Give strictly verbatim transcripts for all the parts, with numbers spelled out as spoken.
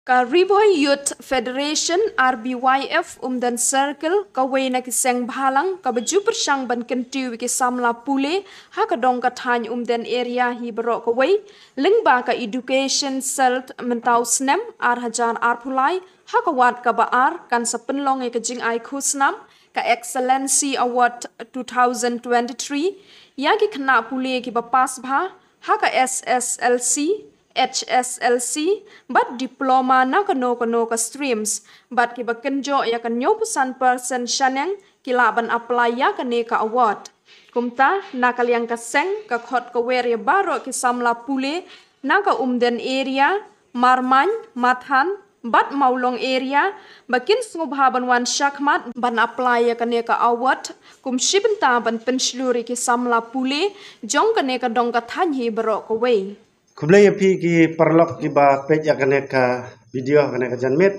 Ka Ri Bhoi Youth Federation, R B Y F, Umden Circle, kawei na ki seng bhalang kaba ju pyrshang ban kyntiew ïa ki samla pule ha ka dong ka thaiñ Umden area hi baroh kawei, lyngba ka Education Cell mynta u snem ar hajar arphew lai, ha ka wad kaba ar, kan sa pynlong ïa ka jingai khusnam, ka Excellency Award two thousand twenty-three, ïa ki khynnah pule kiba pass bha ha ka S S L C, H S L C, bad diploma na kano kano ka streams, bad kiba kynjoh ïa ka hynñiewphew san percent shaneng ki lah ban apply ïa kane ka award. Kumta, na ka liang ka seng, ka khot ka wer ïa baroh ki samla pule na ka Umden area, Marmain, Mathan, bad Mawlong area, ba kin sngewbha ban wan shakhmat ban apply ïa kane ka award, kum shi bynta ban pynshlur ïa ki samla pule jong kane ka dong ka thaiñ hi baroh kawei. Khublei ïa phi ki paralok kiba peit ïa kane ka video, kane ka janmiet.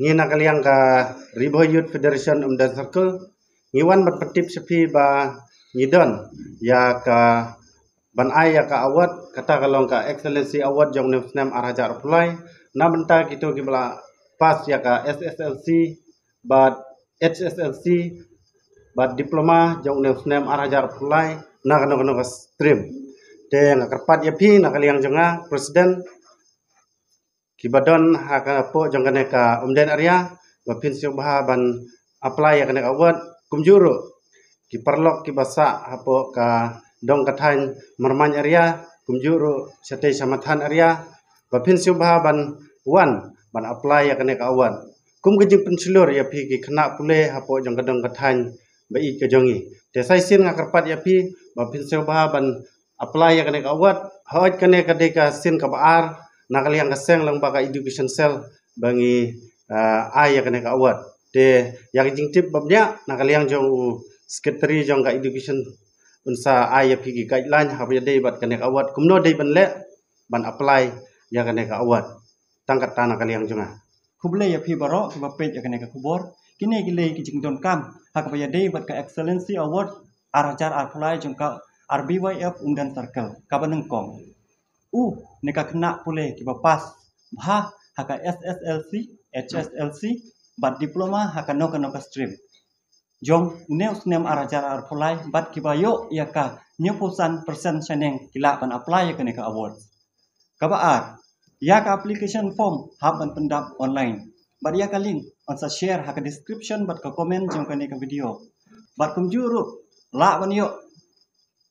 Ngi na ka liang ka Ri Bhoi Youth Federation Umden Circle, ngi wan ban pyntip sha phi ba ngi don ïa ka ban ai ïa ka award, kata ka long ka Excellency Award jong une u snem ar hajar arphew lai, na bynta kito kiba la pass ïa ka S S L C bad H S L C bad diploma jong une u snem ar hajar arphew lai, na kano kano ka stream. Te nga kyrpad ïa phi na ka liang jong nga, President, kiba don hapoh jong kane ka Umden area, ba phin sngewbha ban apply ïa kane ka award, kumjuh ruh ki paralok kiba sah hapoh ka dong ka thaiñ Marmain area, kumjuh ruh shatei sha Mathan area, ba phin sngewbha ban wan ban apply ïa kane ka award. Kum ka jingpynshlur ïa phi ki khynnah pule hapoh jong ka dong ka thaiñ ba ïeit ka jong ngi. Te sa shisien nga kyrpad ïa phi ba phin sngewbha ban apply ïa kane ka award. Hooid, kane ka dei ka sien kaba ar na ka liang ka seng lyngba ka Education Cell ba ngi, ah, ai ïa kane ka award. Te ïa ka jingtip ba bniah, na ka liang jong u Secretary jong ka Education, un sa ai ïa phi ki guideline haba ïadei bad kane ka award, kumno dei ban leh ban apply ïa kane ka award. Tang katta na ka liang jong nga. Khublei ïa phi baroh kiba peit ïa kane ka khubor. Kine ki lei ki jingdonkam ha kaba ïadei bad ka Excellency Award ar hajar arphew lai jong ka R B Y F Umden Circle, kaba nyngkong, une ka khynnah pule kiba pass bha ha ka S S L C, H S L C bad diploma ha kano kano ka stream jong une u snem ar hajar arphew lai, bad kiba ïoh ïa ka hynñiewphew san percent shaneng ki lah ban apply ïa kane ka award. Kaba ar, ïa ka application form hap ban pyndap online, bad ïa ka link yn sa share ha ka description bad ka comment jong kane ka video. Bad kumjuh ruh lah ban ïoh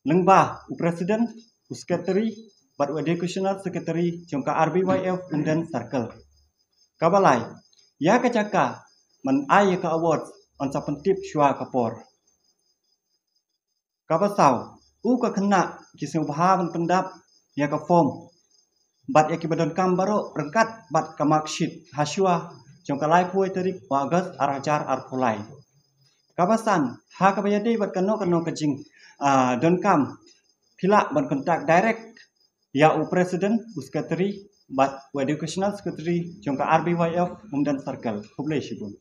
lyngba u President, u Secretary bad u Educational Secretary jong ka R B Y F Umden Circle. Kaba lai, ïa ka jaka ban ai ïa ka award yn sa pyntip shuwa ka por. Kaba saw, u ka khynnah ki sngewbha ban pyndap ïa ka form bad ïa kiba donkam baroh ryngkat bad ka marksheet ha shuwa jong ka laiphew tarik u August ar hajar arphew lai. Kaba san, ha kaba ïadei bad kano kano ka jing, ah, donkam, phi lah ban contact direct ïa u President, u Secretary bad u Educational Secretary jong ka R B Y F Umden Circle. Khublei shibun.